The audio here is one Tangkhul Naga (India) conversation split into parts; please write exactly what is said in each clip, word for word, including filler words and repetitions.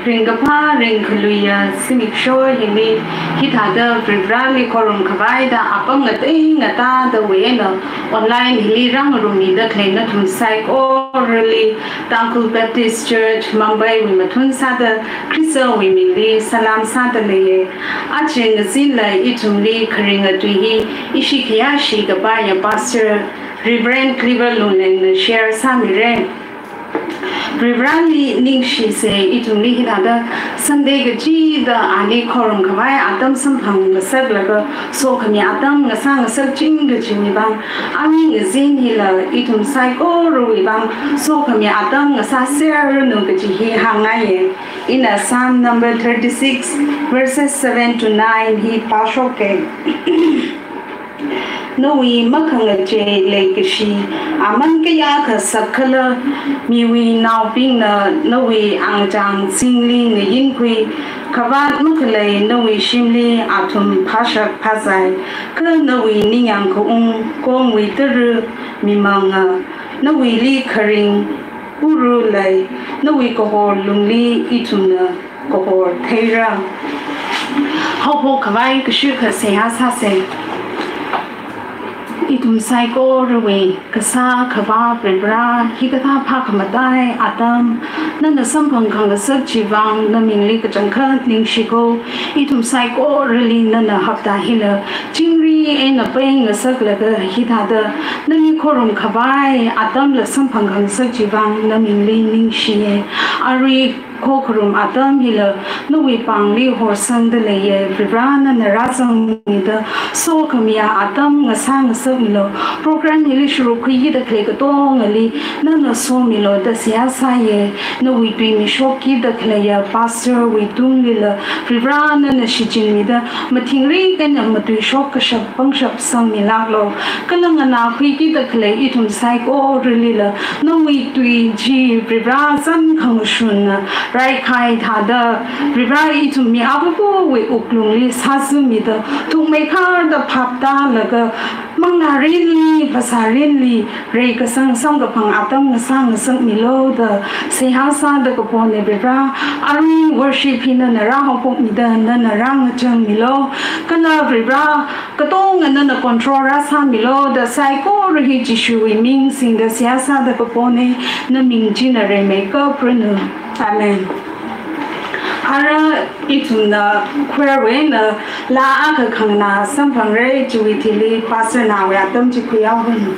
Ringkaphā ringkhaluiya zimiksho hili, hithāda Varivarāli khorumkhavai da apam ngatei ngatāda wui eina online hili rāngarummida khalei nathum saikorali Tangkhul Baptist Church Mumbai wui mathun sāda Khristawui mingli salam sāda leiya. Aja ngazinla ithumli kharinga tui hi ishi khayāshi kapaiya Pastor Reverend Cleaver Lunglengna share sāmira. Varivarāli ningshisa, ithumli hithāda Sunday kachida ali khorumkhavai atam samphang ngasaklaga sokhami atam ngasā ngasakching kajiwui vang, arui ngazin hila ithum saikorawui vang sokhami atam ngasāserranu kaji hi hāngngaiya. Ina Psalm number thirty-six, verses seven to nine hi pāshoka. Nawui makhangachei leikashi aman kayākha sakkhala, miwui naobingna nawui angchāngchingli ngayinkhui, khavāt makhalei nawui shimli athum phāshak phāzai, kha nawui ningyāng kaung kongwui tara mimanga, nawuili kharing uru lei, nawui kahor lungli ithumna kahor theira. Haophokkhavai kashikha seihā sāsa. Ithum saikorawui Kasā Akhava Varivarā, hikathā phākhamatai atam nana samphang khangasak chivang namingli kachangkhat ningshiko. Ithum saikorali nana hapta hila chingri eina peingasaklaga hithāda nali khorumkhavai atamla samphang khangasak chivang namingli ningshiya. Arui khokharum atam hila nawui pāngli horsangda leiya. Varivarā nana rāzangmida sokhamiya atam ngasā ngasakmilo. Program hili sharuk khuikida khalei katongali nana somiloda seihā sāya. Nawui tui mishok kida khaleiya pastor wui tunglila Varivarā nana shichinmida mathingrik eina matuishok kashap pangshap sangmilāklo. Kala nganākhui kida khalei ithum saikoralila nawui tui chi Varivarā zan khangashunna raikhai thāda, Varivarā ithum mi abubuwui wuklungli sāzumida thukmeikharda phaptālaga manglā rinli, phasā rinli, reikasang samkaphang atam ngasā ngasakmiloda seihā sāda kapona Varivarā. Arui worship hi nana rāhaophokmida nana rāngachangmilo. Kala Varivarā katonga nana control rāsāmiloda saikora hi Jishuwui ming singda seihā sāda kapona, naming china reimei kapranu. Amen. Ara ithumna choir wui eina laa akha khanganā samphangra, chiwui thili pastor nawui atam chi khuihaoranu.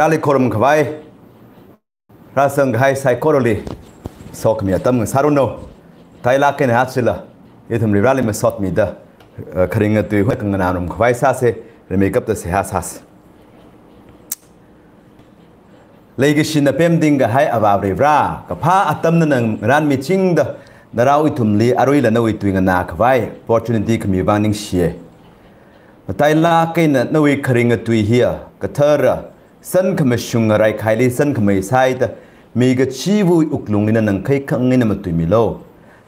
Vareli khorumkhavai, rāzang kahai saikorali sokhami atam ngasāranu. Matailāk eina hachila ithum Vareli masotmida, eh, kharinga tui hui khanganā ngarumkhavai sāsa, rimeikapta seihā sāsa. Leikashina pemting kahai Avā Vare Vare, kaphā atam nana ngarānmichingda, narao ithumli aruila nawui tui nganākhavai opportunity khami vang ningshiya. Matailāk eina nawui kharinga tui hiya kathara, san khamashunga raikhaili san khamei sāhaida, mi kachiva̱wui wuklung eina nang khaikhang eina matuimilu.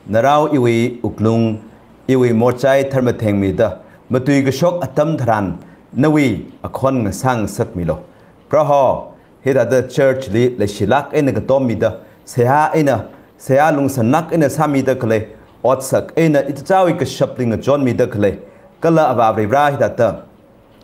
Narao iwui wuklung, iwui morchai tharmatheng mida, matui kashok atam tharan nawui akhon ngasā ngasakmilu. Proho, hithāda church li leishilāk eina katommida, seihā eina, seihā lungsanlāk eina sāmida khalei, otsak eina ichichāwui kashapli ngachonmida khalei, kala Avā Vare Vare hithāda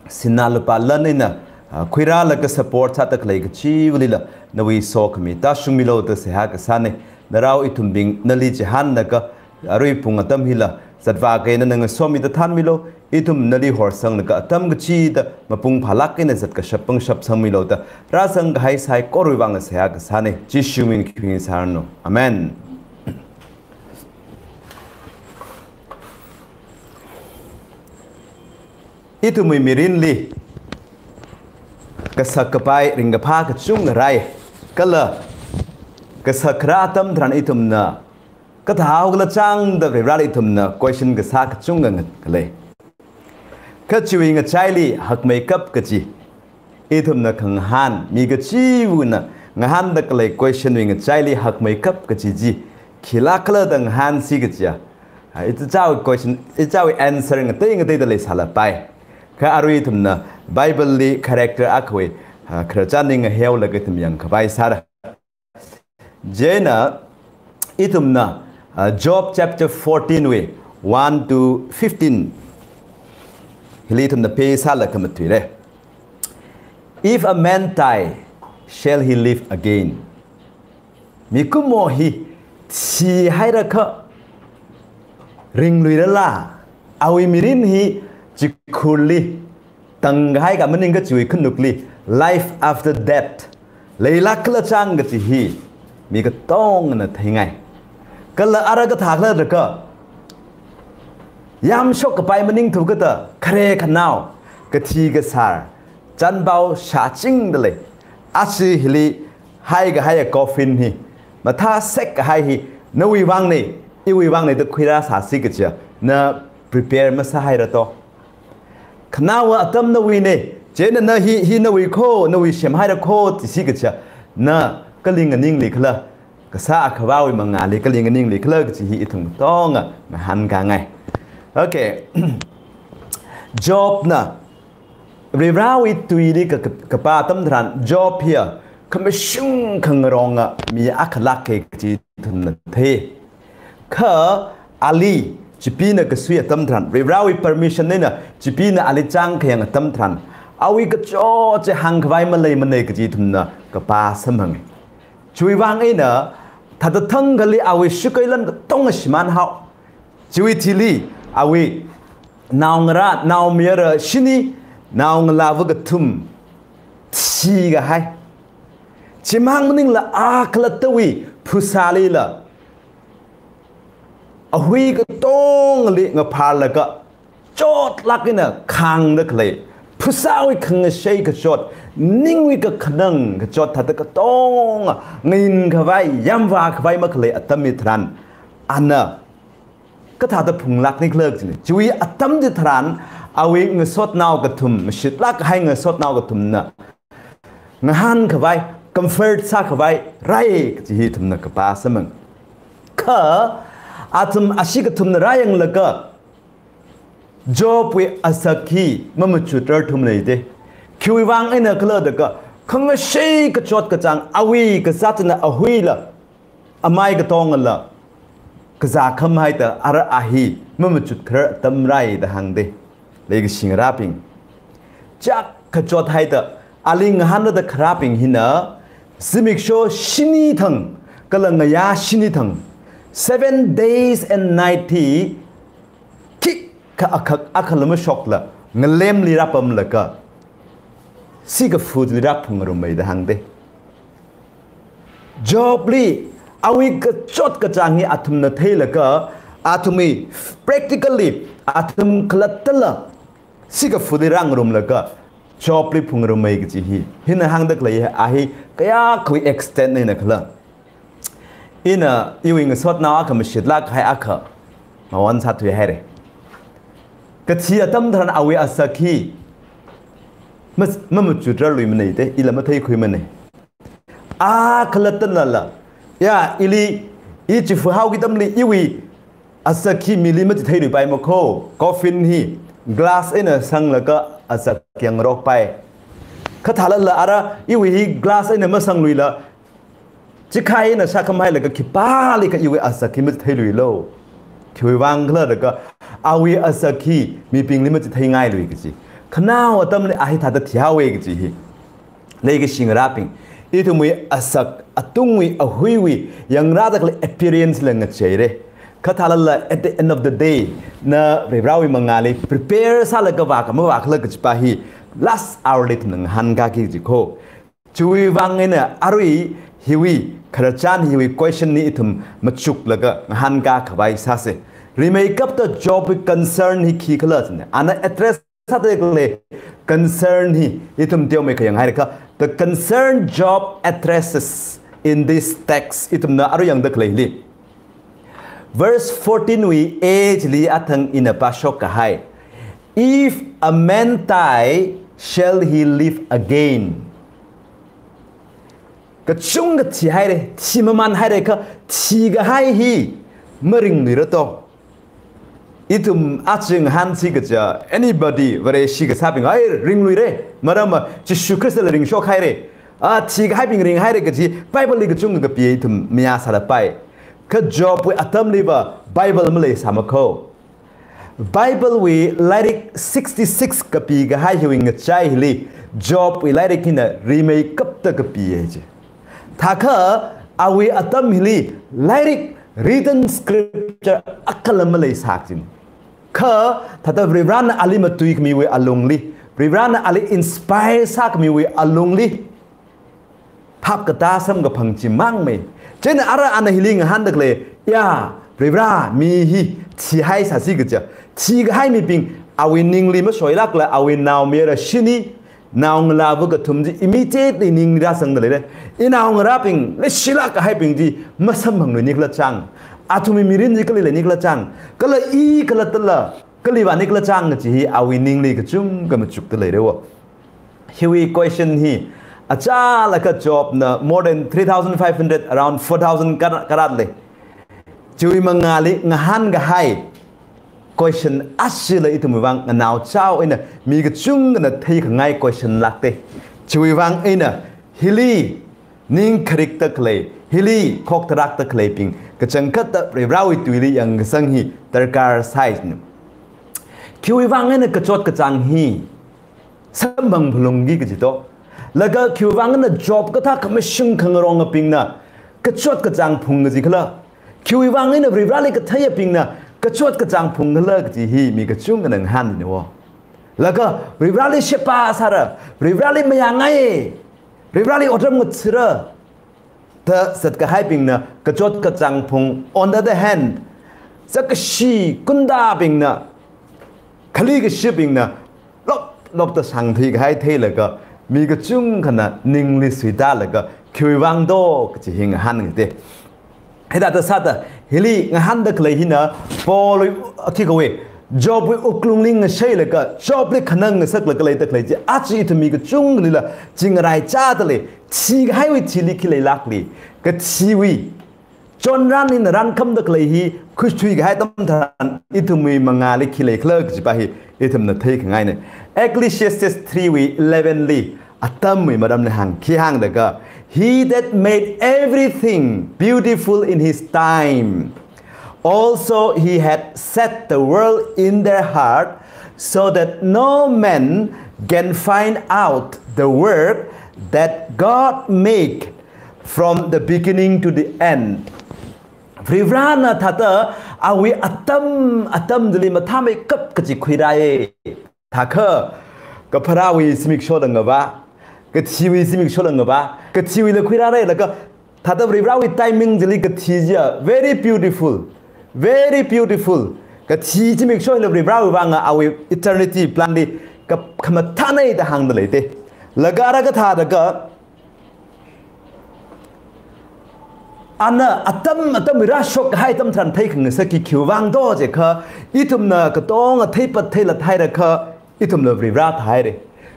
sinā lupā lan eina, ah, khuirālaga support sāda khalei kachiva̱lila nawui sokhami tāshungmilu da seihā kasāna. Narao ithumbing nali chihānlaga arui pung atam hila zatvākha eina nana ngasomida thānmilu, ithum nali horsanglaga atam kachida mapung phālāk eina zatkashap pangshap sangmilu da rāzang kahai saikorawui vangla seihā kasāna. Jishu ming khing sāranu. Amen. Ithumwui mirinli kasak kapai ringkaphā kachungkha rāi, kala kasak kharā atam tharan ithumna kathāhaokhala chang da Vareli ithumna question kasā kachungkha ngat khalei. Kha chiwui ngachaili hakmeikap kaji, ithumna khangahān, mi kachiva̱na ngahānda khalei question wui ngachaili hakmeikap kaji chi khilākkhala da ngahānsi kajiya, ah, ichichāwui question, ichichāwui answer ngatei ngateida leisālapai. Kha arui ithumna Bible li character akhawui, ah, khararchan eina ngaheolaga ithum yangkhavai sāra. Chieina ithumna, ah, Job chapter fourteen wui one to fifteen hili ithumna phe sālaga mathuira. "If a man die, shall he live again?" Mikumo hi thihairakha ringluirala, awui mirin hi chikhurli tangkahai ka maningakha chiwui khanukli, life after death leilākkhala chang kaji hi mi katongana theingai. Kala ara kathākhala jiakha, yamshok kapai maningthu kata khare khanao, kathi kasār, chanpao shāchingda lei. Aja hili haikahai coffin hi, mathāsek kahai hi nawui vangna, iwui vangna da khuirāsāsi kajiya, na prepare masāhaira to. Khanaowa atam nawuina, chieina na hi, hi nawui kho, nawui semhaira kho, jisi kajiya, na kali nganinglikhala, kasā Akhavāwui mangāli kali nganinglikhala kaji hi ithum katonga ngahānkāngai. Okay. Jobna Varivarāwui tuili ka, ka, kapā atam tharan Job hiya khamashung khangaronga mi akhalāka kaji ithumna thei. Kha ali chipina kasui atam tharan, Varivarāwui permission eina chipina ali chang khayang atam tharan, awui kachot chi hāngkhavai maleimana kaji ithumna kapā samphanga. Chiwui vang eina thāda thangkhali awui shakeilan katonga shimānhao. Chiwui thili awui naongarā, naomayara shini, naongalāva kathum thikahai. Chimang maningla akhalattawui phasālila ahui katongali ngaphārlaga chotlāk eina khāngda khalei, phasāwui khangashei kachot, ningwui kakhanang kachot thāda katonga ngayinkhavai, yāmvākhavai makhalei atam hitharan, ana kathāda phunglāknikhala kajina. Chiwui atam hitharan awui ngasotnao kathum, mashitlāk kahai ngasotnao kathumna ngahānkhavai, comfort sākhavai rai kaji hi ithumna kapā samphanga. Kha athum ashi kathumna rāyanglaga Jobwui azak hi mamachut rarthumna da. Khiwui vang eina khala jiakha, khangashei kachot kachāng awui kazātna ahuila amai katongala kazā khamhaida ara a hi mamachut kharar atam rai da hāngda. Leikashi ngarābing, chak kachot haida ali ngahānda kharābing hina, zimiksho shini thang, kala ngayā shini thang, seven days and night hi khikha akhak akhala mashokla ngalemli rāpamlaga, sikafu chili rāphungngarummei da hāngde. Jobli awui kachot kachāng hi athumna theilaga, athumwui practically athum khalattala sikafuli rāngarumlaga Jobli phungngarummei kaji hi. Hina hāngda khalei a hi kayākhawui extent eina khala. Ina iwui ngasotnao akha mashitlāk kahai akha mawon sāthuihaire. Kathi atam tharan awui asak hi mas-, mamachutrarluimanei te, ila matheikhuimanei. A khalattanala, ya, ili, i chifa haoki atamli iwui asak hi mili machitheiluipaimako, coffin hi glass eina sanglaga asak yangrokpai. Kha thālala ara iwui hi glass eina masangluila, chikhai eina sākhamhailaga khipālikha iwui asak hi machitheiluilo. Khiwui vang khala laga awui asak hi mibingli machitheingailui kaji. Khanao atamli a hi thāda thihaowe kaji hi. Leikashi ngarābing, ithumwui asak, atungwui, ahuiwui, yangrāda khalei appearance la ngacheire. Kha thālala, at the end of the day, na Varivarāwui mangāli prepare sālaga vākha mavākhala kajipa hi last hour li ithumna ngahānkāki kajiko. Chiwui vang eina arui hiwui khararchan hiwui question hi ithum machuklaga ngahānkā khavai sāse. Rimeikapta Jobwui concern hi khikhala chine. Ana address sāda khalei concern hi ithum teomeikha yanghailakha, the concern Job addresses in this text, ithumna arui yangda khaleili. Verse fourteen wui A chili athang ina pāshok kahai. "If a man die, shall he live again?" Kachungkha thihaire, thimamānhaire kha, thikahai hi maringluira to. Ithum aching hansi kaja, anybody, Vareshi kasābing, ai, ringluire. Maramva, Jishu Khristala ringshokhaire. A, thikahaibing ringhaire kaji, Bible li kachungkha kapi ithum mayāsālapai. Kha Jobwui atamliva, Bible maleisāmako. Bible wui lairik sixty-six kapikahai hiwui ngachai hili, Jobwui lairik hina rimeikapta kapiye je. Thākha, awui atam hili, lairik written scripture akhala maleisā jin. Kha, thāda Varivarāna ali matuikhamiwui alungli, Varivarāna ali inspire sākhamiwui alungli, phap katā samkaphang chimangmei. Chieina ara ana hili ngahānda khalei, ya, Varivarā, mi hi thihaisāsi kaja. Thikahai mibing, awui ningli masoilākla, awui naomayara shini, naongalāva kathum chi immediately ningli rāzangda leire. Inaongarābing, leishilāk kahaibing chi masamphangluini khala chang. Athumwui mirin chi kali leini khala chang. Kala i khalattala, kali vāni khala chang kaji hi awui ningli kachungkha machukda leire wo. Hiwui question hi, achālakha Jobna more than three thousand five hundred, around four thousand kar-, karat lei. Chiwui mangāli ngahānkahai question ashila ithumwui vang nganaochao eina mi kachungkhana theikhangai question lākte. Chiwui vang eina hili ning kharikda khalei, hili khok tharakda khaleibing, kachangkhatta Varivarāwui tuili yangkasang hi darkar sāi jina. Khiwui vang eina kachot kachāng hi samphang phalungki kaji to. Laga khiwui vang eina Job kathā khamashung khangarongabingna kachot kachāng phung kaji khala. Khiwui vang eina Varivarāli katheiyabingna kachot kachāng phung khala kaji hi mi kachungkhana ngahānina wo. Laga Varivarāli sheba sāra, Varivarāli mayāngai, Varivarāli otram ngathara da zatkahaibingna kachot kachāng phung, on the other hand, zakkashi gundabingna, khali kashibingna, lop lopda sangthuikahai theilaga, mi kachungkhana ningli suitālaga, khiwui vang do kaji hi ngahānngate. Hithāda sāda, hili ngahānda khalei hina, Paulwui, khikhavai, Jobwui wuklungli ngasheilaga, Jobli khanang ngasaklaga leida khalei chi, aja ithum mi kachungkhalila, chingraichāda lei, thikahaiwui thili khi leilākli, kathiwui chonran eina rankhamda khalei hi, khuishuikahai atam tharan, ithumwui mangāli khi leikhala kajipa hi, ithumna theikhangaina. Ecclesiastes three wui eleven li, atamwui maramli hāng, khi hāngda kha, "He that made everything beautiful in his time. Also, he had set the world in their heart, so that no man can find out the work that God make from the beginning to the end." Varivarāna thāda awui atam, atam chili mathāmeikap kachi khuirāi. Thākha, kapharāwui zimiksho dangava, Kathiwui zimikshola ngavā, kathiwuila khuirāra laga, thāda Varivarāwui timing chili kathi chiya, very beautiful, very beautiful. Kathi zimiksho hila Varivarāwui vang awui eternity plan li ka, khamathānei da hāngda lei te. Laga ara kathāda ka, ana atam atamwui rāshokkahai atam tharan theikhangasakki khiwui vang do jiakha, ithumna katonga theipat theilat haira kha, ithumla Varivarā thāhaira.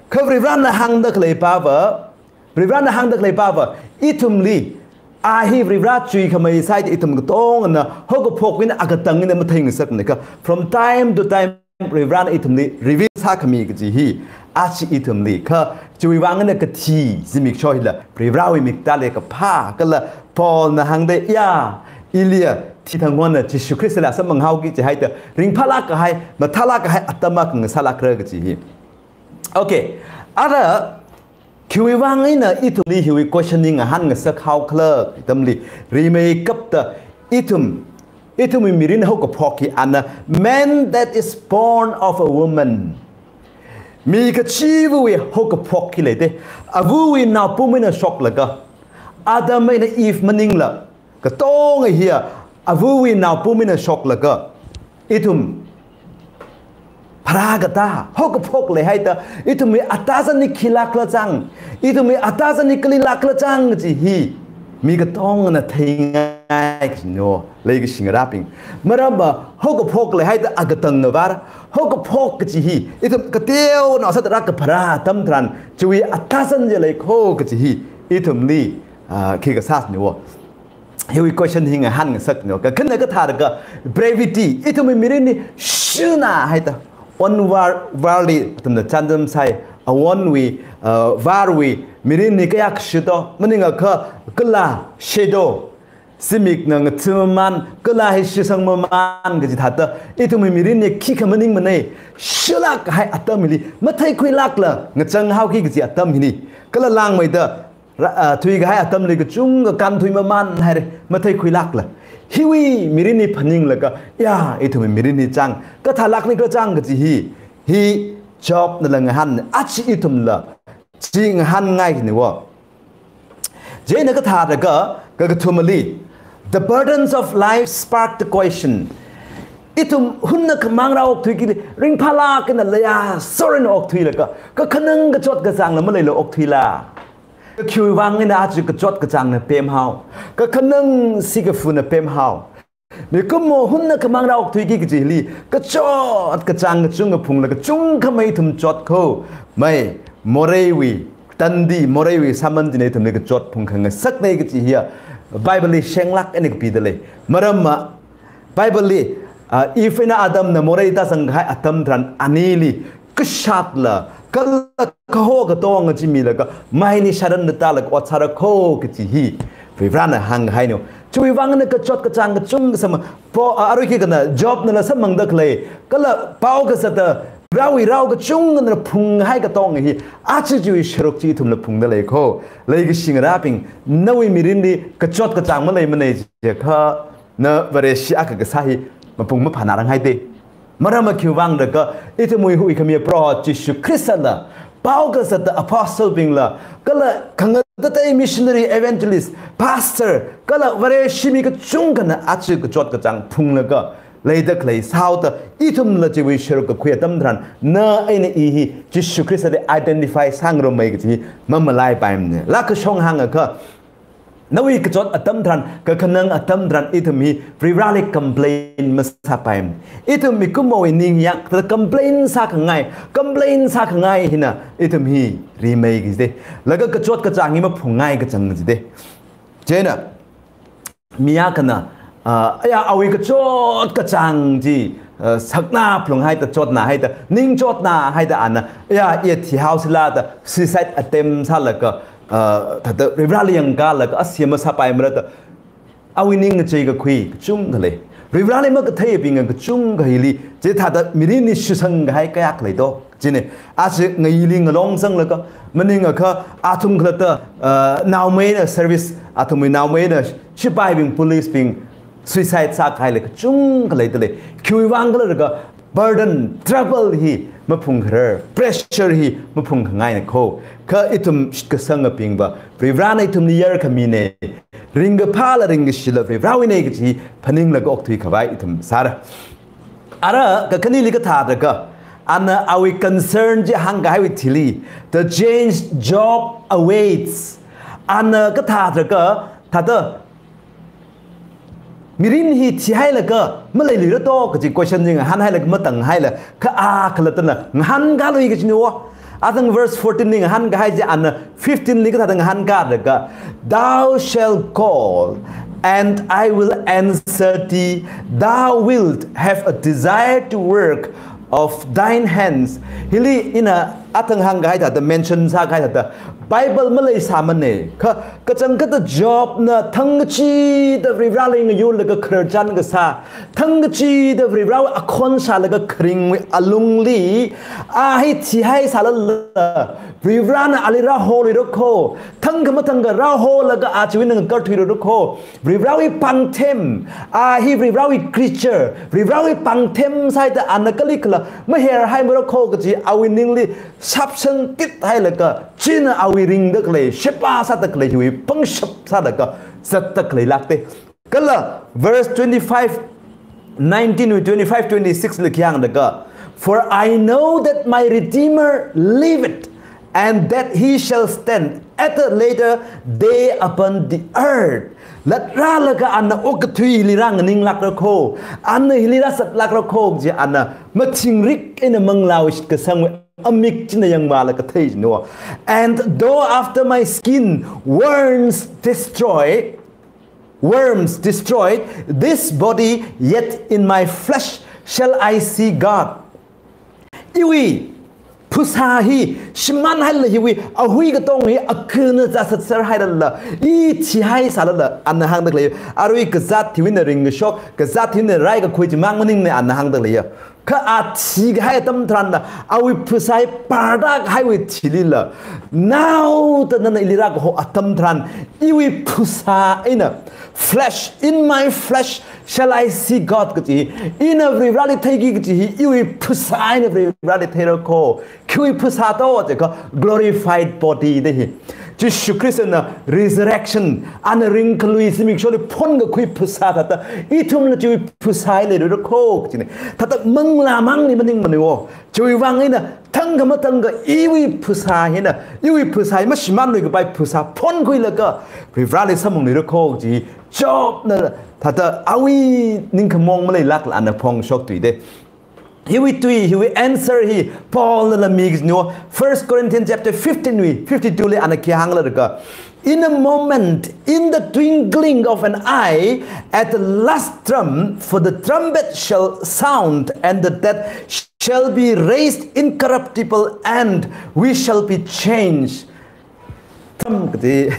Kha Varivarāna hāngda khalei pava, Varivarāna hāngda khalei pava, ithumli, a hi Varivarā chuikhamei sāi da ithum katongana haokaphokwui eina akatangwui eina matheingasakmana kha. From time to time, Varivarāna ithumli reveal sākhami kaji hi, aja ithumli kha, chiwui vang eina kathi zimiksho hila Varivarāwui miktāli kaphā kala Paulna hāngda, ya, iliya, thi thang hon Jishu Khristala samphanghaoki jihaida ringphālāk kahai, mathālāk kahai atam akha ngasālākra kaji hi. Okay, ara khiwui vang eina ithumli hiwui question hi ngahānngasak haokhala atamli, rimeikapta ithum, ithumwui mirin haokaphok hi ana, man that is born of a woman. Mi kachivawui haokaphok hi lei te, avawui naopamwui eina shoklaga, Adam eina Eve maningla, katonga hiya, avawui naopamwui eina shoklaga, ithum pharākatā haokaphok leihaida, ithumwui atazan hi khilākla chang, ithumwui atazan hi kalilākla chang kaji hi, mi katongana theingai kajina, leikashi ngarābing. Maramva haokaphok leihaida akatang ngavāra, haokaphok kaji hi, ithum kateonao sāda rākapharā atam tharan, chiwui atazan chi lei kho kaji hi, ithumli, ah, khi kasā sāna. Hiwui question hi ngahānngasakna. Kakhana kathāda ka brevity, ithumwui mirin hi shina haida, onward, varli, athumna chānjam sāi, awonwui, uh, varwui mirin hi kayākha shi do, maningakha kala shi do, zimikna ngatha maman, kala hi shitsang maman kaji thāda, ithumwui mirin hi khikha maningmanei, shilāk kahai atam hili, matheikhuilākla ngachang haoki kaji atam hili, kala langmeida, ra-, ah, thuikahai atamli kachungkha kānthui maman haira, matheikhuilākla. Hiwui mirin hi phaninglaga, ya, ithumwui mirin hi chang, kathālāklikhala chang kaji hi, hi Jobnala ngahān, aja ithumla chi ngahānngai kajina. Chieina kathāda ka, kakathumali, the burdens of life spark the question. Ithum hunna khamang rāokthuiki, ringphālāk eina leiya, sorin okthuilaga, kakhanang kachot kachāngla maleila okthuila. Kha khiwui vang eina aja kachot kachāngna pemhao, kakhanang sikaphuna pemhao. Mikumo hunna khamang rāokthuiki kajili, kachot kachāng kachungkha phunglaga kachungkhamei ithum chot kho, mai, moreiwui tandi, moreiwui sāman china ithumli kachot phungkhangasaknei kaji hiya, Bible li shenglāk eina kapida lei. Maramva, Bible li, ah, Eve eina Adamna morei tāzanghai atam tharan anili kashatla, kala kaho katonga chi milaga, maini sharan natālaga ot sāra kho kaji hi, Varivarāna hānghaina. Chiwui vang eina kachot kachāng kachungkha sama, po, ah, arui khikha na Jobnala samphangda khalei, kala pao kazata, rāwui rao kachungkhana phunghai katonga hi, aja chiwui sharuk chi ithumla phungda lei kho. Leikashi ngarābing, nawui mirinli kachot kachāng maleimanei jiakha, na Vareshi akha kasā hi mapung maphānaranghaite. Maramva khiwui vang da ka, ithumwui huikhamiya Proho Jishu Khristala, pao kazata apostle bingla, kala khangatatei missionary, evangelist, pastor, kala Vareshi mi kachungkhana aja kachot kachāng phunglaga leida khalei sāhaoda, ithumla chiwui sharuk kakhui atam tharan, na eina i hi Jishu Khristali identify sāngarumei kaji hi mamalaipaimana. Laa kashong hāngakha, nawui kachot atam tharan, kakhanang atam tharan, ithum hi Varivarāli complain masāpaimana. Ithum mikumowui ning yak, thāda complain sākhangai, complain sākhangai hina, ithum hi rimei kajite. Laga kachot kachāng hi maphungngai kachang kajite. Chieina, mi akhana, ah, aya, awui kachot kachāng chi, ah, sakna phalunghaida, chotna haida, ning chotna haida ana, aya, i thihaosila da, suicide attempt sālaga, ah, thāda Varivarāli yangkalaga, asia masāpaimara da, awui ning ngachei kakhui kachungkha lei. Varivarāli makatheibing kachungkha hili, chithāda mirinli shitsang kahai kayākha lei do. Chieina, aja ngayili ngalong zanglaga, maningakha athum khalatta, ah, naomeina service, athumwui naomeina shipaibing, police bing, suicide sākahaila kachungkha leida lei. Khiwui vang khala da ka, burden, trouble hi maphungkharar, pressure hi maphungkhangaina kho. Kha ithum shitkasangabingva, Varivarana ithumli yarkhamina, ringkaphāla ringkashila Varivarawuina kaji phaninglaga okthuikhavai ithum sāra. Ara kakhaneli kathāda kha, ana awui concern chi hāngkahaiwui thili, the change Job awaits. Ana kathāda kha, thāda, mirin hi thihailaga maleiluira to kaji question chi ngahānhailaga matanghaila, kha a khalattana ngahānkālui kajina wo. Athang verse fourteen li ngahānkahai chi ana fifteen li kathāda ngahānkāda kha, "Thou shalt call, and I will answer thee. Thou wilt have a desire to work of thine hands." Hili ina athang hāngkahai thāda, mention sākahai thāda, Bible maleisāmana. Kha, kachangkhatta Jobna thangkachida Varivarali ngayurlaga khararchan kasā, thangkachida Varivarawui akhon shālaga kharingwui alungli, a hi thihai sālala, Varivarana ali rāholuira kho, thangkha mathangkha rāholaga a chiwui eina ngakarthuiluira kho, Varivarawui pāngthem, a hi Varivarawui creature, Varivarawui pāngthem sāhaida ana kalikhala maherhaimara kho kaji awui ningli shapshangkithailaga, china awui ringda khalei, sheba sāda khalei hiwui pangshap sālaga zatda khaleilākta. Kala verse twenty-five, nineteen wui twenty-five, twenty-six li khi hāngda kha, "For I know that my Redeemer liveth, and that he shall stand at a later day upon the earth." Latrālaga ana okathui hili rānganinglākra kho, ana hili rāzatlākra kho kaji ana mathingrik eina manglāwui shitkasangwui amik china yangvālaga thei jino. "And though after my skin worms destroy, worms destroyed this body, yet in my flesh shall I see God." Iwui phasā hi shimānhailala, hiwui ahui katong hi akhana zazatser hailala, i thihai sālala, ana hāngda khalei, arui kazāt hiwui eina ringkashok, kazāt hiwui eina raikakhui chimang maningmana ana hāngda khalei. Kha a thikahai atam tharanla, awui phasā hi pārda kahaiwui thilila, naoda nana ili rākaho atam tharan, iwui phasā eina, "Flesh, in my flesh shall I see God" kaji hi, ina Varivarali theiki kaji hi, iwui phasā eina Varivarali theira kho. Khiwui phasā to jiakha glorified body da hi. Jishu Khristana resurrection, ana ringkhalui zimiksholi phonkakhui phasā thāda, ithumla chiwui phasā hi leiluira kho kajina. Thāda manglā mangli maningmana wo. Chiwui vang eina thangkha mathangkha iwui phasā hina, iwui phasā hi mashimānluikapai phasā phonkhuilaga Varivarali samphangluira kho kaji Jobna thāda awui ningkhamaong maleilākla ana phongshok tuida. Hiwui tui, hiwui answer hi Paulnala mi kajina. First Corinthians chapter fifteen wui fifty-two li ana khi hānglaga, "In a moment, in the twinkling of an eye, at the last trump, for the trumpet shall sound, and the dead shall be raised incorruptible, and we shall be changed." Trump kaji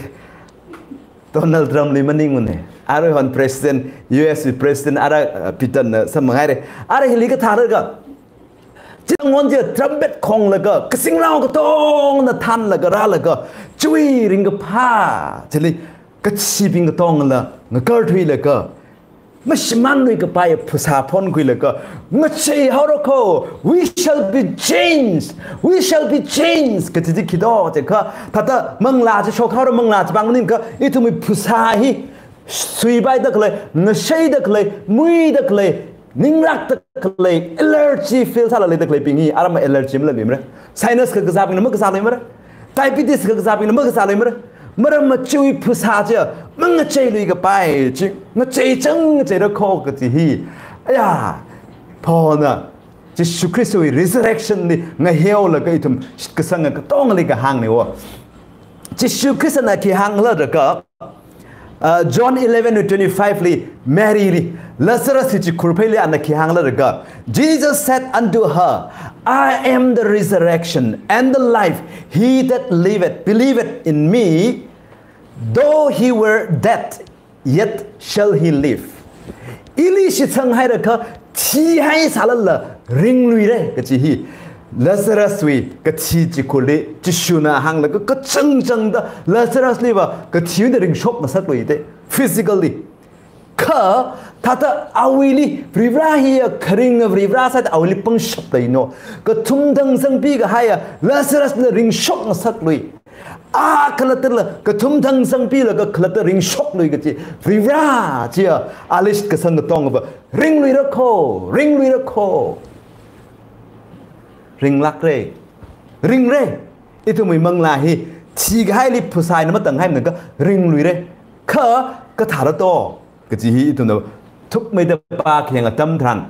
Donald Trump li maningmana. Aruihon president, U S president, ara, uh, Peter na samphanghaira. Ara hili kathālaga, chi ngon chi trumpet khonglaga, kazingrao katongna thānlaga rālaga, chiwui ringkaphā chili kathibing katongla ngakarthuilaga, mashimānluikapai phasā phonkhuilaga, ngacheihaora kho, "We shall be changed, we shall be changed" kaji chi khi to jiakha, thāda manglā chi shokhaora, manglā chimang maningakha, ithumwui phasā hi suipaida khalei, ngacheida khalei, muida khalei, ninglākda khalei, allergy feel sālala leida khaleibing hi, aram allergy maleimara. Sinus kakazābingna makazāluimara. Diabetes kakazābingna makazāluimara. Maram ma chiwui phasā chi mangacheiluikapai chi, ngacheichang ngacheira kho kaji hi. Aya, Paulna Jishu Khristawui resurrection li ngaheolaga ithum shitkasanga katongli kahāngna wo. Jishu Khristana khi hānglaga, uh, John eleven twenty-five li Mary li, Lazarus hi chikhur pheili ana khi hānglaga, Jesus said unto her, "I am the resurrection and the life. He that liveth, believeth in me, though he were dead, yet shall he live." Ili shitsanghaida kha thihai sālala ringluira kaji hi. Lazarus wui kathi chikhurli Jishuna hānglaga kachangchangda Lazarus liva kathiwui eina ringshok ngasakluida physically. Kha, thāda awuili, Varivara hiya kharinga Varivara sāda awuili pangshap leino. Kathum thang zangpi kahaiya Lazarus la ringshok ngasaklui. A khalattala, kathum thang zangpilaga khalatta ringshoklui kaji. Varivara chiya, a list kasang katongva, ringluira kho, ringluira kho. Ringlākra. Ringre. Ithumwui manglā hi, thikahaili phasā eina matānghaimana kha ringluira. Kha, kathāra to kaji hi ithumna thukmeida pākhayang atam tharan,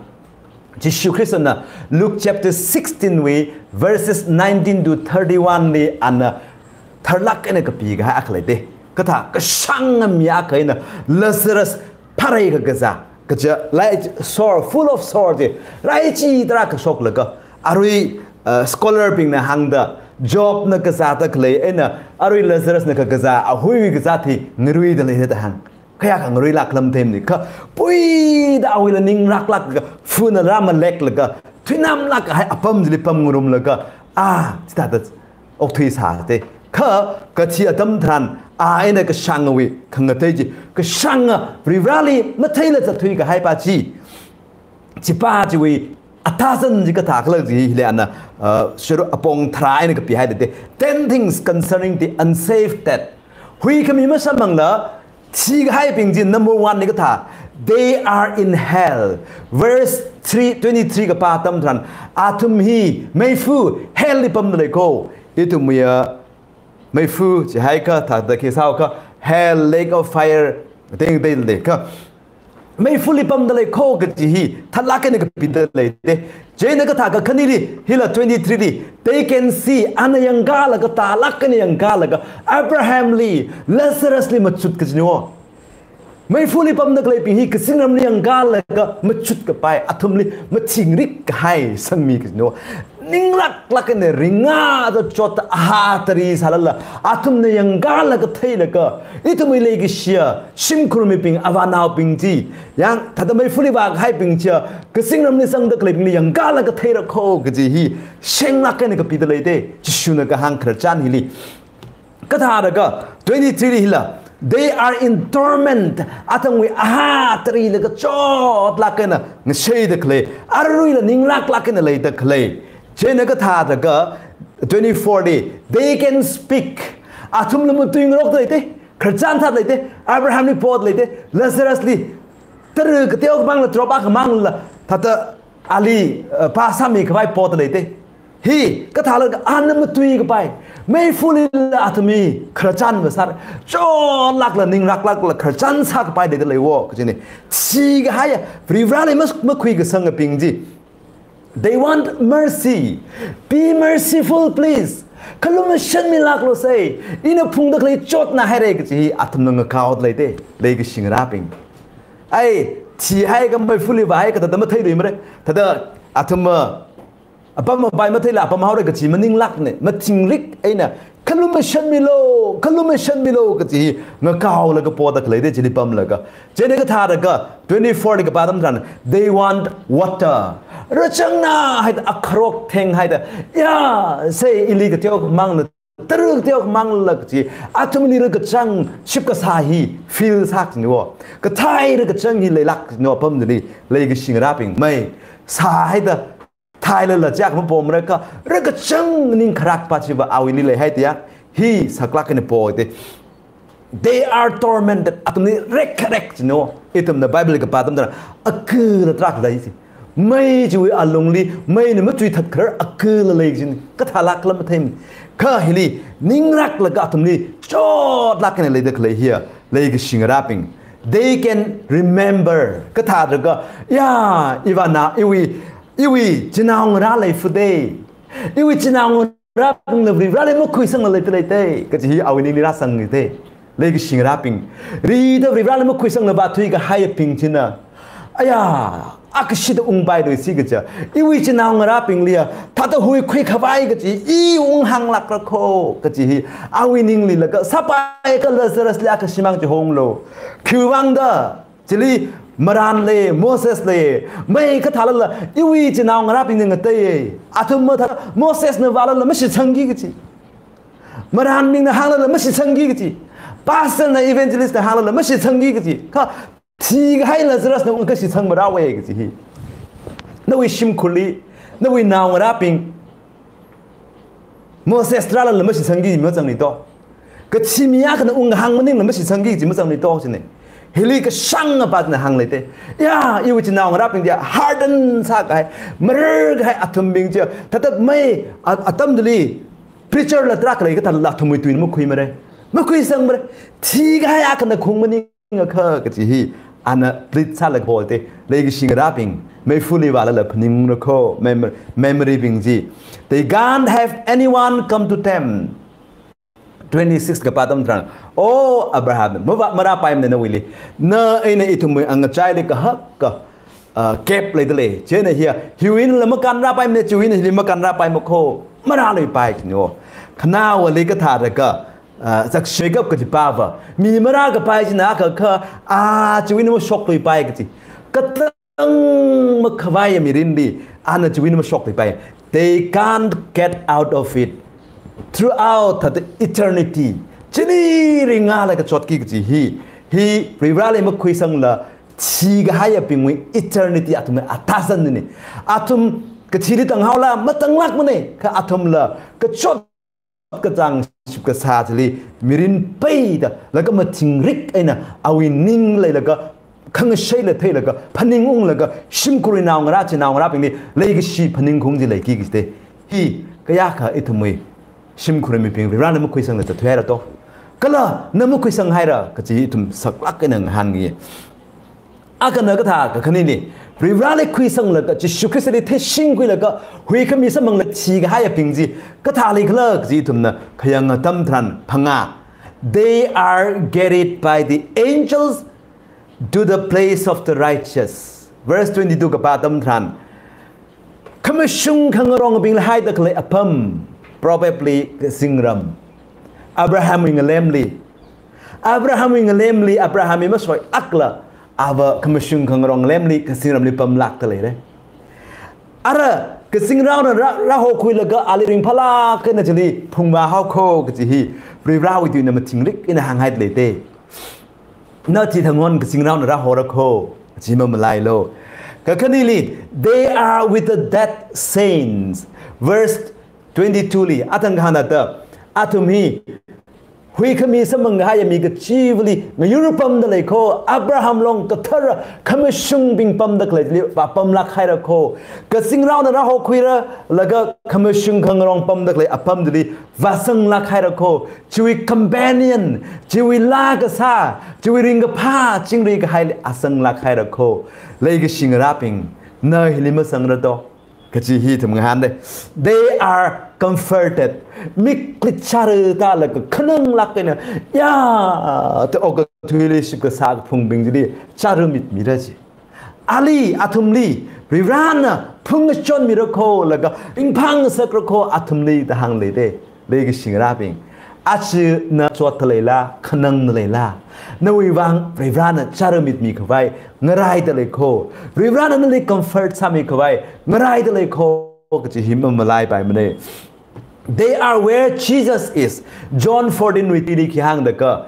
Jishu Khristana Luke chapter sixteen wui verses nineteen to thirty-one li ana tharlāk eina kapi kahai akha leida. Kathā kashānga mi akha eina Lazarus pharei kakazā. Kaja, like, sore, full of sore chi. Rai chitharan kashoklaga. Arui, uh, scholar bingna hāngda, Jobna kazāda khalei eina, arui Lazarusna kakazā, ahuiwui kazāt hi ngaruida leida hāng. Kayākha ngaruilāk lam themni. Kha, puida awuila ning rāklāklaga, fana rāmaleklaga, thuinamlāk kahai apam chili pamngarumlaga, a, chithāda okthuisāda. Kha, kathi atam tharan, a eina kashāngawui khangatei chi, kashānga Varivarali matheila zatthui kahai pa chi. Chi pa chiwui athazan chi kathā khala chi hili ana, uh, sharuk apong tharā eina kapihaida. Ten things concerning the unsaved dead. Huikhami masāmangla, thikahaibing chi number one li kathā, they are in hell. Verse three, twenty-three kapā atam tharan, athum hi meifa hell li pamda lei kho. Ithumwui, uh, meifa, chihai kha, thāda khi sāo kha, hell, lake of fire, ting ting ting kha. Meifali pamda lei kho kaji hi, tharlāk eina kapida leida. Chieina kathā kakhanili, hila twenty-three li, they can see, ana yangkalaga, tharlāk eina yangkalaga, Abrahamli, Lazarusli machut kajina. Meifali pamda khaleibing hi kazingramli yangkalaga machut kapai, athumli mathingrik kahai sangmi kajina. Ninglāklāk eina ringda chotda aha tari sālala, athumna yangkalaga theilaga, ithumwui leikashiya, shimkhur mibing, avānaobing chi, yang thāda meifali vākahaibing chiya, kazingramli zangda khaleibingli yangkalaga theira kho kaji hi, shenglāk eina kapida leida, Jishuna kahāng khararchan hili. Kathāda kha, twenty-three li hila, they are in torment, athumwui aha tarilaga chotlāk eina ngashaida khalei, aruila ninglāklāk eina leida khalei. Chieina kathāda kha, twenty-four li, they can speak, athumla matuingarokda leida, khararchan sāda leida, Abrahamli poda leida, Lazarusli, tara kateokha mangla, drop akha mangla, thāda ali, uh, phasā mikhavai poda leida. Hi, kathālakha ana matui kapai. Meifalila athum hi khararchan masāra. Chotlākla ninglāklākla khararchan sākapai leida leiwo kajina. Thikahaiya, Varivarali mas-, makhuikasangabing chi. They want mercy. Be merciful, please. Khalumashanmilāklu sei. Ina phungda khalei chotna haira kaji hi athumna ngakaoda leida. Leikashi ngarābing. Ai, thihaiakha meifali vāhaiakha thāda matheiluimara. Thāda athum, uh, apam apai matheila apam haora kaji maninglākna, mathingrik eina, khalumashanmilu, khalumashanmilu kaji hi ngakaolaga poda khaleida chili pamlaga. Chieina kathāda kha, twenty-four li kapā atam tharan, they want water. Rāchangna haida, akharok thenghaida, ya, sei ili kateokha mangla, tara kateokha mangla kaji, athumli rākachang shipkasā hi feel sākajina. Kathei rākachang hi leilākna apam chili, leikashi ngarābing, mei sāhaida, theilala chak mapomra kha, rākachang ningkharak pa chiva awuili leihaida ya, hi saklāk eina poda. They are tormented. Athumli rekkharek jina. Ithumna Bible kapā atam tharan, akhala tarākha lei chi. Mei chiwui alungli, meina matuithat kharar akhala lei jina. Kathālākla matheimana. Kha hili, ninglaklaga athumli, chotlāk eina leida khalei hiya, leikashi ngarābing. They can remember. Kathāda kha, ya, ivāna, iwui, iwui chinaongarā leifada. Iwui chinaongarābingna Varivarali makhuisangla leida leida. Kaji hi awui ningli rāsangda. Leikashi ngarābing. Rida Varivarali makhuisangla vāthui kahaibing china, aya, akashida ungpailui si kaja. Iwui chinaongarābingliya, thāda huikhui khavai kaji, i unghānglākra kho, kaji hi, awui ningli laga, sāpaiakha Lazarusli akha shimān chihonglu. Khiwuivāngda, chili marān lei, Moses lei, mei kathālala, iwui chinaongarābingna ngateiya. Athum mathā, Mosesna vālala mashitsangki kaji. Marānbingna hānglala mashitsangki kaji. Pastorna, evangelistna hānglala mashitsangki kaji. Kha Thikahai Lazarus nawui ungkashitsang marāwai kaji hi. Nawui shimkhurli, nawui naongarābing, Moses rālala mashitsangki mazangli to. Kathi mi akhana unghāng maningla mashitsangki kaji mazangli to chine. Hili kashāng apatna hāngli te. Ya, iwui chi naongarābing dia harden sākahai, mararkahai athumbing chi. Thatat mai a-, atamdali preacher la tarākha lei kathāla athumwui tuina makhuimara. Makhuisangmara. Thikahai akhana khung maning akha kaji hi ana plead sālaga hol te, leikashi ngarābing, meifali vālala phaningra kho, mem-, memory bing chi. They can't have anyone come to them. Twenty-six kapā atam tharan, "O Abraham, mavā marāpaimana nawuili. Na eina ithumwui angachaili kahaka, ah, gap leidalei. Chieina hiya, hiwuinala makanrāpaimana, chiwuina hili makanrāpaima kho, marāluipai," kajina. Khanaowali kathāda ka, ah, Isaac Jacob kajipava, mi marākapai china akha kha, ah, chiwuina mashokluipai kaji. Katang makhavaiya mirinli, ana chiwuina mashokluipai. They can't get out of it. Throughout the eternity. Chili ringala kachotki kaji hi. Hi Varivarāli makhuisangla, thikahaiyabingwui eternity athumwui athāzanna. Athum kathili tanghaola matanglākmana, kha athumla kachot kachāng shipkasā chili mirin peida, laga mathingrik eina awui ning leilaga, khangasheila theilaga, phaningunglaga, shimkhurwui naongarā chinaongarābingli leikashi phaningkhaung chi leiki kaji te. Hi kayākha ithumwui shimkhurwui mibing Varivarāna makhuisangla zathuihaira to. Kala na makhuisanghaira kaji ithum saklāk eina ngahānngai. Akhana kathā kakhaneli, Varivarāli khuisanglaga, Jishu Khristali theishingkhuilaga, huikhami samphangla thikahaiyabing chi kathālikhala kaji ithumna khayang atam tharan phangā. They are carried by the angels to the place of the righteous. Verse twenty-two kapā atam tharan, khamashung khangarongbingla haida khalei apam, Proverb li kazingram, Abrahamwui ngalemli. Abrahamwui ngalemli, Abrahamwui masoi akla, ava khamashung khangarong ngalemli, kazingramli pamlākda leira. Ara, kazingraona rā, rāhokhuilaga ali ringphālāk eina chili phungvāhao kho kaji hi, Varivarāwui tuina mathingrik eina hānghaida lei te. Na thithang hon kazingraona rāhora kho, chi mamalailu. Kakhaneli, they are with the dead saints. Verse twenty-two li, athang kahānda, athum hi, huikhami samphang kahaiya mi kachivali ngayur pamda lei kho, Abraham long kathara khamashungbing pamda khaleili vāpamlāk haira kho. Kazingraona rāhokhuira, laga khamashung khangarong pamda khalei apamdali vāzanglāk haira kho, chiwui companion, chiwui laa kasā, chiwui ringkaphā chingri kahaili azanglāk haira kho. Leikashi ngarābing, na hili mazangra to kaji hi ithum ngahānda. They are comforted. Mikli chārada laga khananglāk eina, ya, te okathuili shipkasā kaphungbing chili chāra mitmira ji. Ali, athumli, Varivarāna phungkachon mira kho, laga ringphāngasakra kho athumli da hāngli te, leikashi ngarābing. Aja na chotda leila, khanangda leila, nawui vang Varivarāna chāra mitmi khavai ngaraida lei kho. Varivarāna nali comfort sāmi khavai ngaraida lei kho kaji hi mamalaipaimana. They are where Jesus is. John fourteen wui three li khi hāngda ka,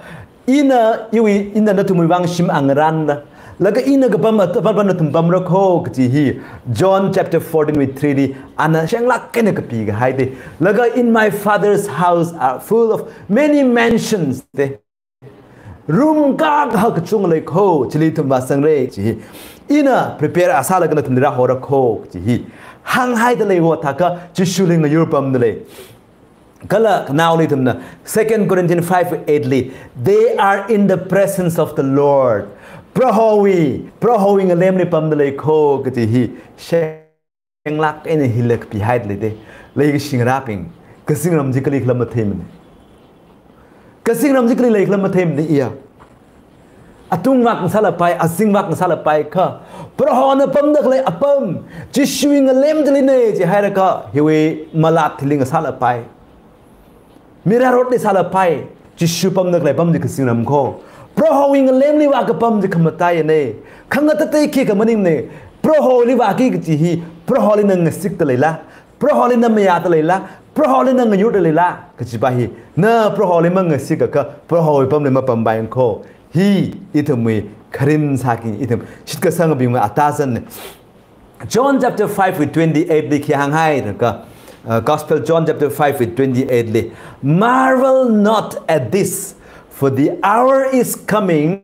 ina, iwui, ina nathumwui vang shim angarānna, laga ina kapam at-, apam, apam nathum pamra kho kaji hi, John chapter fourteen wui three li, ana shenglāk eina kapi kahai te. Laga, "In my Father's house are full of many mansions," te. Room kakaha kachung lei kho, chili ithum vāsangra kaji hi. Ina prepare sālaga nathumli rāhora kho kaji hi hānghaida leiwo thākha, Jishuli ngayur pamda lei. Kala khanaoli ithumna, Second Corinthians five eight li, "They are in the presence of the Lord." Prohowui, Prohowui ngalemli pamda lei kho kaji hi shenglāk eina hila kapihaida lei te. Leikashi ngarābing, kazingram chi kalikhala matheimana. Kazingram chi kali leikhala matheimana iya. Atungvak ngasālapai, azingvak ngasālapai kha, Prohona pamda khalei apam, Jishuwui ngalem chilina jihaira kha, hiwui malāt thili ngasālapai. Mirarotli sālapai, Jishu pamda khalei apam chi kazingram kho. Prohowui ngalemli vākapam chi khamataiyana. Khangatatei khikha maningmana. Proholi vāki kaji hi, Proholina ngasikda leila, Proholina mayāda leila, Proholina ngayurda leila kajipa hi. Na Proholi mangasikakha, Prohowui apamli mapampai kho. Hi ithumwui kharing sāki ithum shitkasangabingwui atazan. John chapter five verse twenty-eight li khi hānghai raka, uh, Gospel John chapter five verse twenty-eight li, "Marvel not at this, for the hour is coming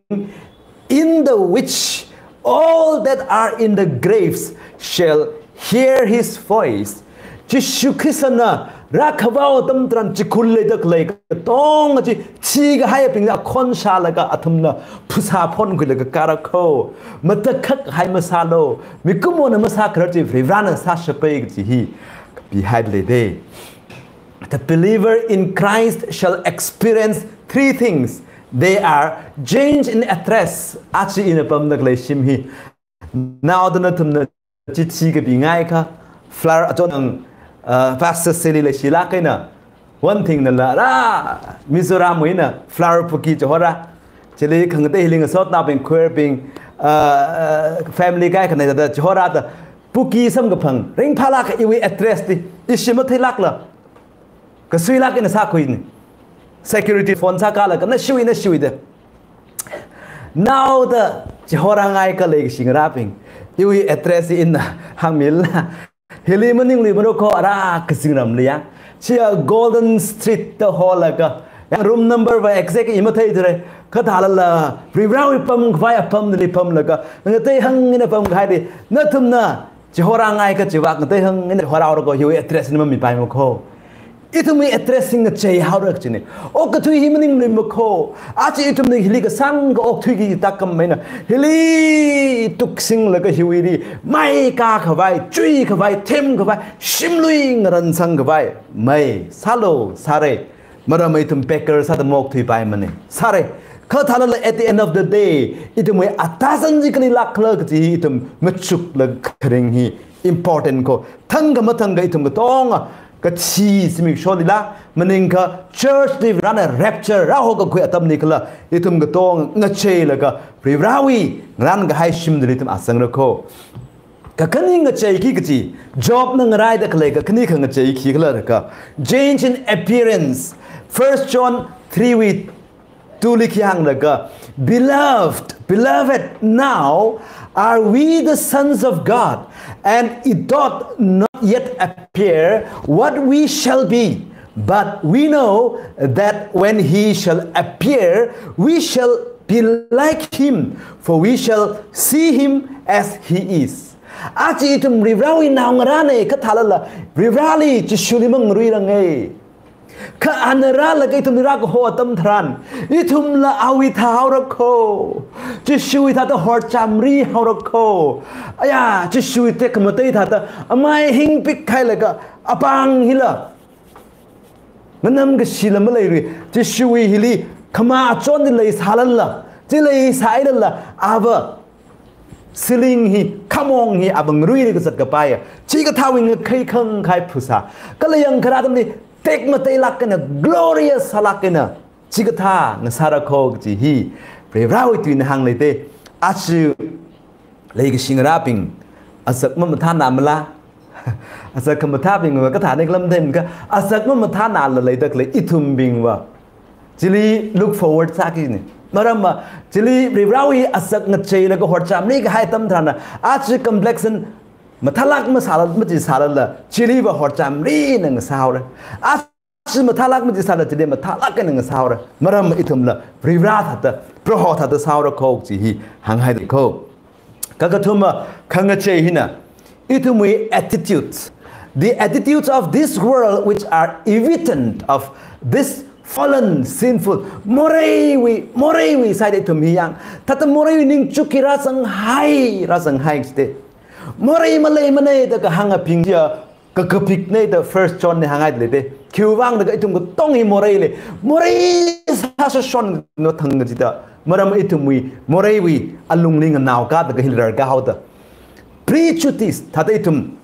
in the which all that are in the graves shall hear his voice." Jishu Khristana rākhavao atam tharan chikhurli leida khalei katonga chi, thikahaibing akhon shālaga athumna phasā phonkhuilaga kāra kho. Matakhak hai masālu, mikumona masākharar chi Varivarana sāshapai kaji hi kapihaida lei. The believer in Christ shall experience three things. They are change in address. Aja ina pamda khalei shim hi, naoda nathumna chithi kapingai kha, flower achon ang, uh, Pastor Seli leishilāk eina, one thing nala rā, Mizoramwui eina flower bouquet chihorā. Chili khangatei hili ngasotnaobing, choirbing, uh, uh, family kaikhana da chihorāda, bouquet samkaphang ringphālāk iwui address chi ishi matheilākla, kasuilāk eina sākhuini. Security phone sākalaga nashiwui, nashiwui da. Naoda chihorāngai khalei kashi ngarābing, iwui address ina hāngmila, hili maningluimara kho, ara kazingramli ya, chiya Golden Street da holaga, ya room number va exact i matheithura. Kha thālala Varivarawui pamkhavai apamli pamlaga, ngatei hāng eina pamkahaili, nathumna chihorāngai kachiva ngatei hāng eina horāhaora kho, hiwui address ina mamipaimara kho. Ithumwui address hi ngacheihaora kajina. Okathui hi maningluimara kho. Aja ithumna hili kasāngkha okathuiki takam eina, hili tuksinglaga hiwuili mai kākhavai, chuikhavai, themkhavai, shimlui ngaransangkhavai mai sālu, sāra. Maram ithum beggar sāda maokthuipaimana. Sāra. Kha thālala at the end of the day, ithumwui atazan chi kali lākhala kaji hi ithum machuklaga kharing hi important kho. Thangkha mathangkha ithum katonga kathi zimiksholi la, maningakha church li Varivarana rapture rāhokakhui atamli kala, ithum katonga ngacheilaga Varivarawui ngarānkahai shimli ithum azangra kho. Kakhane ngacheiki kaji, Jobna ngaraida khalei kakhane khangacheiki khala raka, change in appearance. First John three wui two li khi hāngra ka, "Beloved, beloved, now are we the sons of God, and it doth not yet appear what we shall be. But we know that when he shall appear, we shall be like him, for we shall see him as he is." Aja ithum Varivarawui naongarāna kathālala, Varivarali Jishuli mangaruiranga. Kha ana rālaga ithumli rākaho atam tharan, ithumla awui thāhaora kho. Jishuwui thāda horchamrihaora kho. Aya, Jishuwui tekhamatei thāda amai hingpikhailaga, apāng hila nganam kashila maleirui. Jishuwui hili khamā achonli leisālala, chi leisālala, ava ceiling hi, khamong hi ava ngaruili kazat kapaiya, chikathāwui ngakhai khangkhai phasā, kala yangkharā atamli tekmateilāk eina, glorious sālāk eina, chikathā ngasāra kho kaji hi Varivarawui tuina hāngleite. Aja leikashi ngarābing, azak mamathānamala? Azak khamathābingva kathāna khala matheimana kha, azak mamathānala leida khalei ithumbingva chili look forward sākina. Maramva chili Varivarawui azak ngacheilaga horchamri kahai atam tharanna, aja complexion mathālāk masāla, machi sālala, chiliva horchamrina ngasāhaora. Aja mathālāk machi sāla, chili mathālāk eina ngasāhaora. Maram ithumla Varivara thāda, Proho thāda sāhaora kho kaji hi hānghaida kho. Kakathuma khangachei hina, ithumwui attitudes, the attitudes of this world which are evident of this fallen, sinful, moreiwui, moreiwui sāda ithum hi yang. Thāda moreiwui ningchuk hi rāzanghai, rāzanghai jite. Morei maleimana da kahāngabing chiya kakapikna da First John na hānghaida leite. Khiwuivang da kha ithum katonga hi moreile. Morei sāshon no thang kajida. Maram ithumwui moreiwui alungli nganaoka da kha hili rarkahaoda. Prejudice, thāda ithum,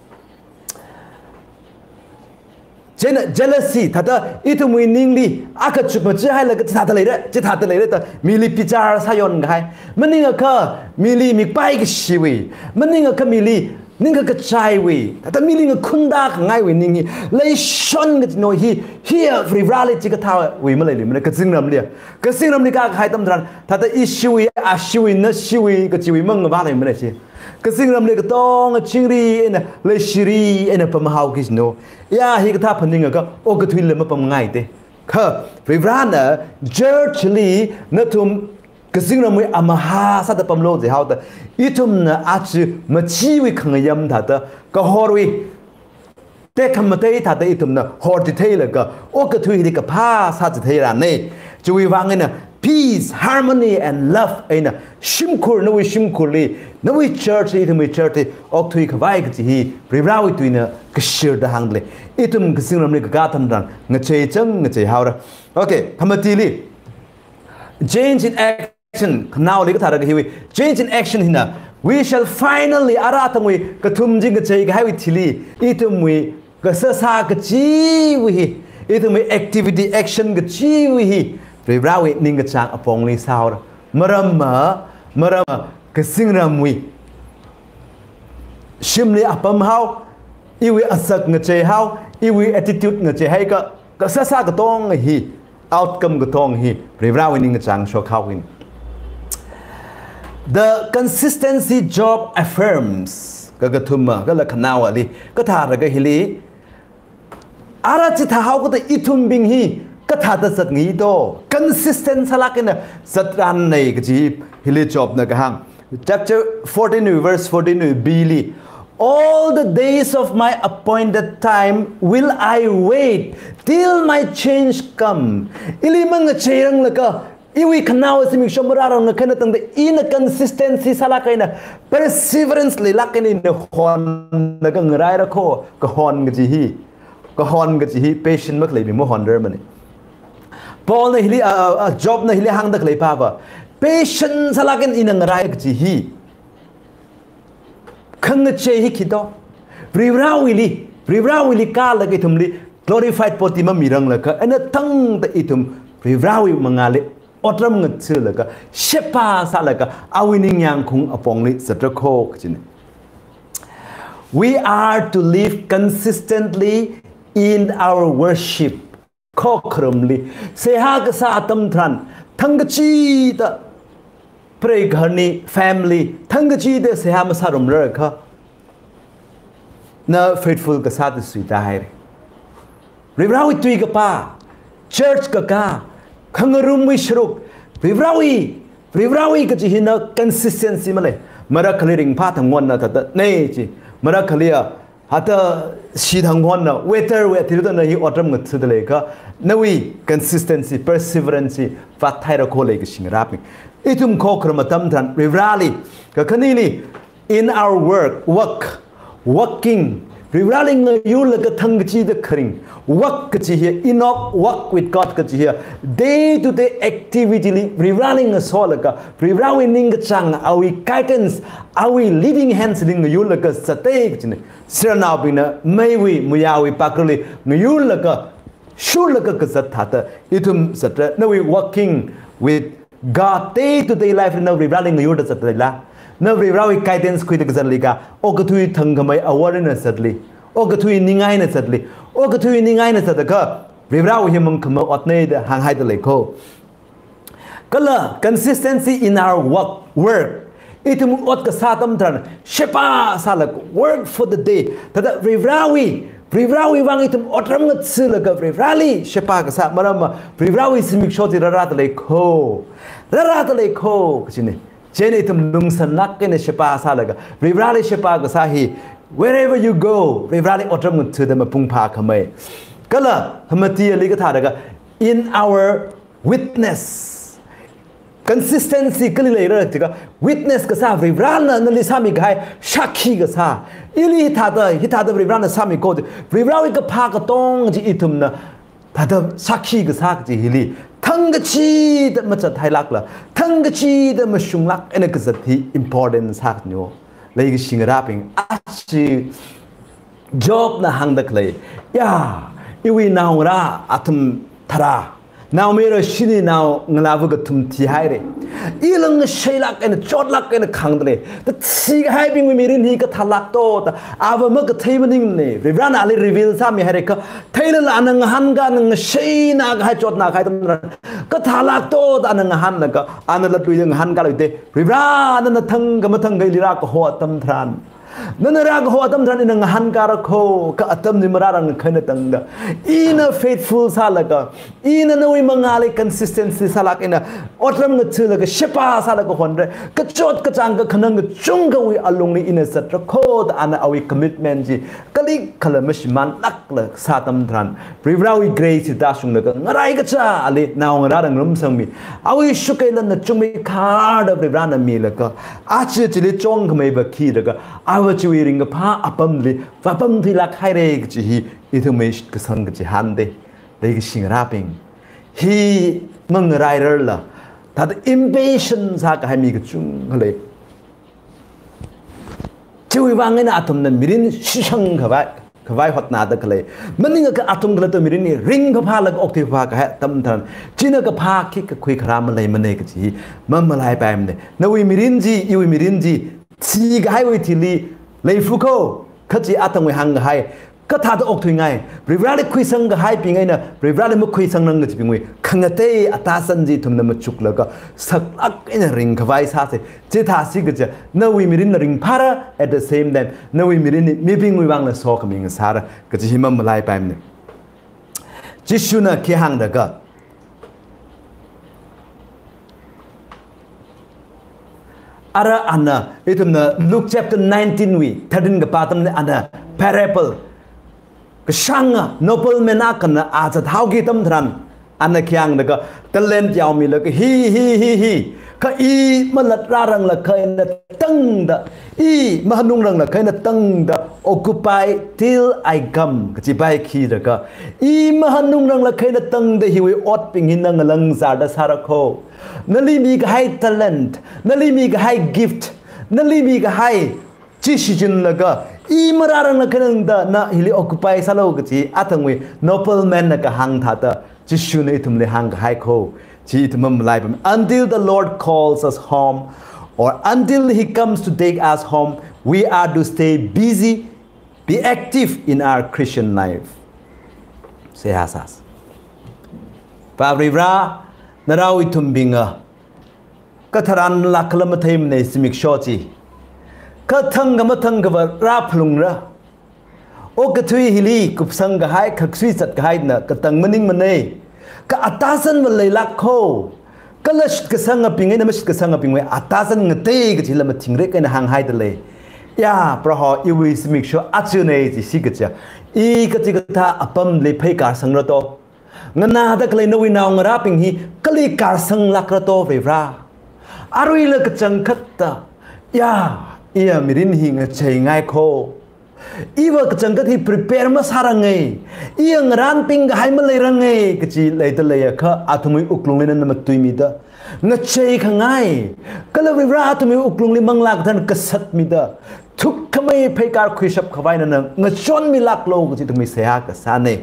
chieina jealousy, thāda ithumwui ningli akachuk machihailaga chithāda leira, chithāda leira da mili bichar sāyon kahai. Maningakha mili mikpai kashiwui, maningakha mili ningkakachaiwui, thāda mili ngakhunda khangaiwui ning hi, leishon kachino hi, hiya Varivarali chikathāwui maleilui mana, kazingramli. Kazingramli kakahai atam tharan, thāda ishiwui, ashiwui, nashiwui, kachiwui mangavālui mana chi. Kazingramli katonga chingri eina, leishiri eina pamhao kachino. Ya hikathā phaningakha, okathuili mapamngaite. Kha, Varivarana, church li, nathum, kazingramwui amahā sāda pamlu jihaoda, ithumna aja machiwui khangayam thāda, kahorwui tekhamatei thāda ithumna horchitheilaga, okathuili kaphā sāchitheirane. Chiwui vang eina peace, harmony and love eina shimkhur, nawui shimkhurli, nawui church, ithumwui church li okthuikhavai kachi hi, Varivarawui tuina kashirda hāngdalei. Ithum kazingramli kakā atam tharan, ngacheichang ngacheihaora. Okay, khamatili. Change in action, khanaoli kathāra kahiwui. Change in action hina, we shall finally, ara thangwui, kathum chi ngacheikahaiwui thili, ithumwui, kasāsā kachiwui hi, ithumwui activity action kachiwui hi, Varivarawui ningkachāng apongli sāhaora. Maramva, maramva, kazingramwui shimli apamhao, iwui azak ngacheihao, iwui attitude ngacheihaiakha, kasāsā katonga hi, outcome katonga hi, Varivarawui ningkachāng shokhao hin. The consistency Job affirms, kakathuma, kala khanaowali, kathāra kahili, ara chithāhaokada ithumbing hi, kathāda zatngaito, consistent sālāk eina zatrannei kachi, hili Jobna kahāng. Chapter fourteen, verse fourteen B li, "All the days of my appointed time will I wait till my change come." Ili mangacheiranglaga, iwui khanao zimiksho marāranglaga kha eina tangda ina consistency sālāk eina, perseverance leilāk eina ina honlaga ngaraira kho, kahon kachi hi. Kahon kachi hi, patient makhaleibing mahonrar mana. Paulna hili, ah, ah, ah, Jobna hili hāngda khalei pava, patient sālāk eina ina ngarai kachi hi. Khangachei hi khito. Varivarawuili, Varivarawuili kālaga ithumli glorified body mamiranglaga, eina tangda ithum Varivarawui mangāli otram ngathalaga, sheba sālaga, awui ningyāng khaung apongli zatra kho kachina. We are to live consistently in our worship. Khokharamli, seihā kasā atam tharan, thangkachida, preigaharni, family, thangkachida seihā masārumlarakha, na faithful kasāda suita haira. Varivarawui tui kapā, church kakā, khangarumwui sharuk, Varivarawui, Varivarawui kachi hina consistency malei. Marakhali ringphā thangkhonna thāda nei chi, marakhaliya, hata shi thangkhonna, weather wui athil tana hi otram ngathada leiakha, nawui consistency, perseverance, vāthaira kho leikashi ngarābing. Ithum khokharam atam tharan, Varivarali, kakhaneli, in our work, work, working, Varivarali ngayurlaga thangkachida kharing, work kachi hi, Enoch walk with God kachi hi, day to day activity li, Varivarali ngasolaga, Varivarawui ningkachāng, awui guidance, awui leading hands li ngayurlaga zatai kachina. Siranaobingna meiwui, muiyāwui pakrali ngayurlaga, shurlaga kazat thāda, ithum zatra, nawui working with God, day to day life na Varivarali ngayurda zatleila, na Varivarawui guidance khuida kazat leika, okathui thangkhamei awarna zatli, okathui ningaina zatli, okathui ningaina zatakha, Varivarawui hi mangkhama otneida hānghaida lei kho. Kala consistency in our work, work. Ithum ot kasā atam tharan, sheba sālaga, work for the day. Thāda Varivarawui, Varivarawui vang ithum otram ngathalaga Varivarali sheba kasā maramva, Varivarawui zimiksho chi rārada lei kho. Rārada lei kho, kachina. Chieina ithum lungsānlāk eina sheba sālaga, Varivarali sheba kasā hi, wherever you go, Varivarali otram ngathada mapung phākhamei. Kala, khamatiali kathālaga, in our witness. Consistency kali leira jiakha, witness kasā, Varivarana nali sāmikahai shākhi kasā. Ili hithāda, hithāda Varivarana sāmi kho, Varivarawui kaphā katonga chi ithumna, thāda shākhi kasā kachi hili, thangkachida mazathailākla, thangkachida mashunglāk eina kazat hi important sākhaneo. Leikashi ngarābing, aja Jobna hāngda khalei, ya, iwui naongarā athum tharā, Naomayara shini naongalāva kathum thihaira. Ila ngasheilāk eina, chotlāk eina khangda lei. Da thikahaibingwui mirin hi kathālāk to da, ava makathei maningmana. Varivarana ali reveal sāmihaira kha, theilala ana ngahānkā, ana ngasheina kahai, chotna kahai atam tharan, kathālāk to da ana ngahānlaga, ana latluida ngahānkāluida, Varivara nana thangkha mathangkha ili rākaho atam tharan, nana rākaho atam tharan ina ngahānkāra kho, kha atamli marārangkha eina tangda, ina faithful sālaga, ina nawui mangāli consistency sālāk eina, otram ngathalaga, sheba sālaga honra, kachot kachāng kakhanang kachungkhawui alungli ina zatra kho da ana awui commitment chi kalikhala mashimānlākla sā atam tharan, Varivarawui grace hi tāshunglaga, ngarai kachā ali naongarāna ngarumsangmi, awui shukei lan nachungmeikharda Varivarana milaga, aja chili chongkhamei va khilaga, ava chiwui ringkaphā apamli vāpamthuilāk haira kaji hi ithumwui shitkasang kachihānda. Leikashi ngarābing, hi mangarairarla, thāda impatient sākahai mi kachungkha lei. Chiwui vang eina athumna mirin shishang khavai, khavai hotnada khalei. Maningakha athum khalatta mirin hi ringphāphālaga okthui phākahai atam tharan, china kaphā khikha khuikharā maleimana kaji hi mamalaipaimana. Nawui mirin chi, iwui mirin chi, thikahaiwui thili leifu kho, kha chi athangwui hāngkahai, kathāda okthuingai, Varivarali khuisangkahaibing eina Varivarali makhuisangrang kajibingwui khangatei atāzan chi ithumna machuklaga, saklāk eina ringkhavai sāsa. Chithāsi kaja, nawui mirinla ringphāra, at the same time, nawui mirin hi mibingwui vangla sokhami ngasāra kaji hi mamalaipaimana. Jishuna khi hāngda kha, ara ana, ithumna Luke chapter nineteen wui thirteen kapā atamli ana parable, kashanga nobleman akhana azat haoki atam tharan, ana khi hāngda kha, talent yaomilaga, hi, hi, hi, hi, kha i malatrāranglakha eina tangda, i mahanungranglakha eina tangda, occupy till I come kajipai khilaga, i mahanungranglakha eina tangda hiwui otbing hi nana ngalāngzarda sāra kho. Nali mikahai talent, nali mikahai gift, nali mikahai chi shichinlaga, i marāranglakha eina tangda na hili occupy sālu kaji athangwui nobleman na kahāng thāda, Jishuna ithumli hāngkahai kho, chi ithum mamalaipaimana. Until the Lord calls us home, or until He comes to take us home, we are to stay busy, be active in our Christian life. Seihā sāsa. Varivarā, narao ithumbingva katharanlākla matheimana zimiksho chi. Kha thangkha mathangkha va rāphalungra. Okathui hili kupsangkahai, khaksui zatkahaina katang maningmana. Kha atāzan va leilāk kho. Kala shitkasangabing eina mashitkasangabingwui atāzan ngatei kajila mathingrik eina hānghaida lei. Ya, Proho, iwui zimiksho ajana jisi kaja, i kachikathā apamli pheikar sangra to. Nganāda khalei nawui naongarābing hi kali karsanglākra to, Varivarā. Aruila kachangkhatta, ya, iya mirin hi ngacheingai kho. Iva kachangkhat hi prepare masāranga. Iya ngarānpingkahai maleiranga kaji leida leiakha athumwui wuklungli nana matuimida, ngacheikhangai, kala Varivarā athumwui wuklungli manglā kathan kasatmida, thukkhamei pheikar khuishap khavai nana ngachonmilāklu kaji ithumwui seihā kasāna.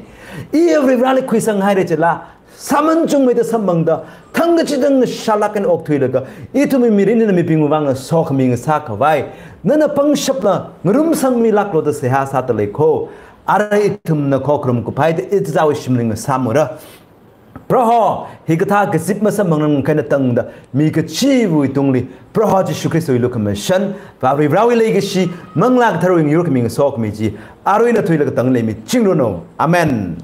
Iya Varivarāli khuisanghaira chila, sāman chungmeida samphangda, thangkachida ngashālāk eina okthuilaga, ithumwui mirin hina mibingwui vangla sokhami ngasā khavai nana pangshapla ngarumsangmilāklu da seihā sāda lei kho. Ara ithumna khokharum kuphaida ichichāwui shimli ngasāmara. Proho, hikathā kazip masamphangrangkha eina tangda mi kachiva̱wui tungli Proho Jishu Khristawui lukhamashan, Varivarāwui leikashi, Manglā Katharawui yurkhami ngasokhami chi, arui eina thuilaga tangli michingruno. Amen.